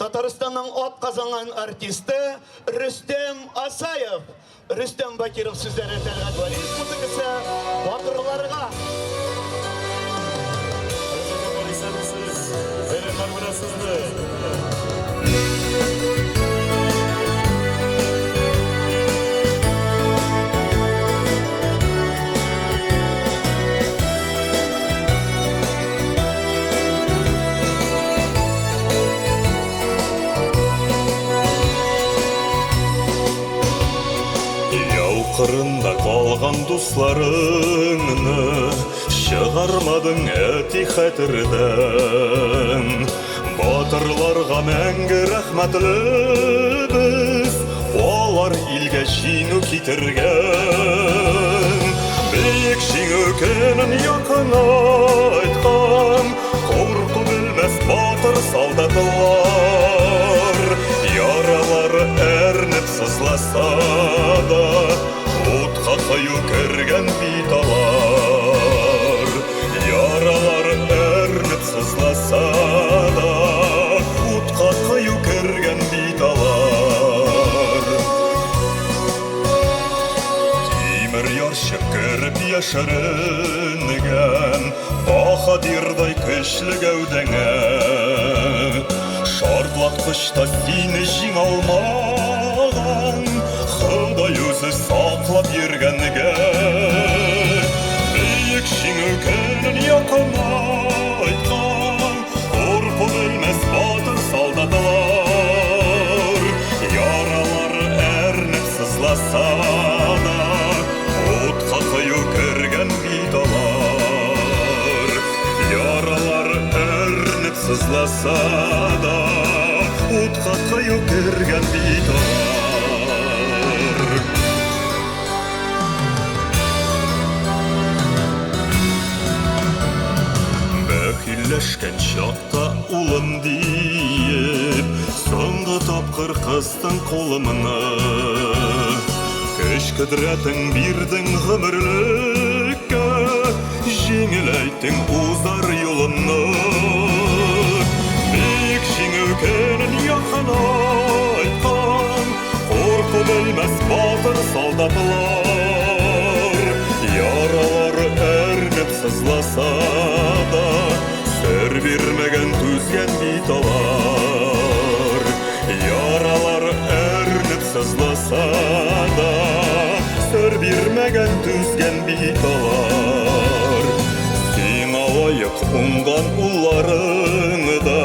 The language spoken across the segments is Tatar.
Татарстанның атказанган артисты Рөстәм Асаев. Рөстәм Бакиров сүзләре, Тәлгать Вәлиев музыкасы Батырларга. Исәнмесез, бәйрәмнәр белән сезне! Яу кырында калган дусларыңны Чыгармадың, әти, хәтердән. Батырларга мәңге рәхмәтлебез, Алар илгә җиңү китергән. Бөек Җиңү көнен якынайткан, Курку белмәс батыр солдатлар. Яралары әрнеп сызласа да, Утка кыю кергән бит алар. Яралары әрнеп сызласа да, Утка кыю кергән бит алар. Тимер ярчык кереп яшеренгән Баһадирдай көчле гәүдәңә. Шартлаткычта сине җиңә алмаган, Ходай үзе саклап йөргәнгә. Бөек Җиңү көнен якынайткан, Курку белмәс батыр солдатлар. Яралары әрнеп сызласа да, Утка кыю кергән бит алар. Яралары әрнеп сызласа да, Утка кыю кергән бит алар. Бәхилләшкән чакта улым диеп, Соңгы тапкыр кыстың кулымны. Көч кодрәтең бирдең гомерлеккә, Җиңеләйттең узар юлымны. Бөек Җиңү көнен якынайткан, Курку белмәс батыр солдатлар. Яралары әрнеп сызласа да, Сер бирмәгән түзгән бит алар. Яралары әрнеп сызласа да, Сер бирмәгән түзгән бит алар. Сиңа лаек уңган улларың да,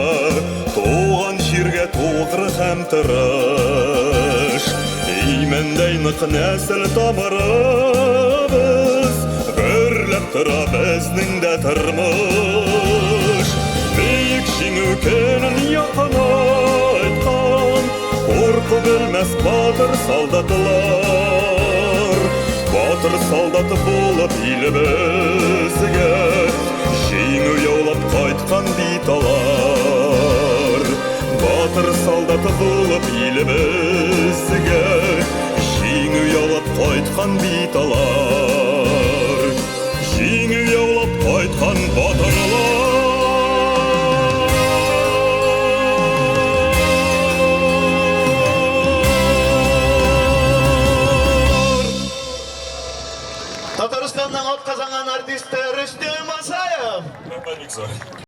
Туган җиргә тугры һәм тырыш. Имәндәй нык нәсел тамырыбыз, Гөрләп тора безнең дә тормыш. Бөек Җиңү көнен якынайткан, Курку белмәс батыр солдатлар. Батыр солдат булып илебезгә Җиңү яулап кайткан бит алар. Батыр солдат булып илебезгә Җиңү яулап кайткан бит алар.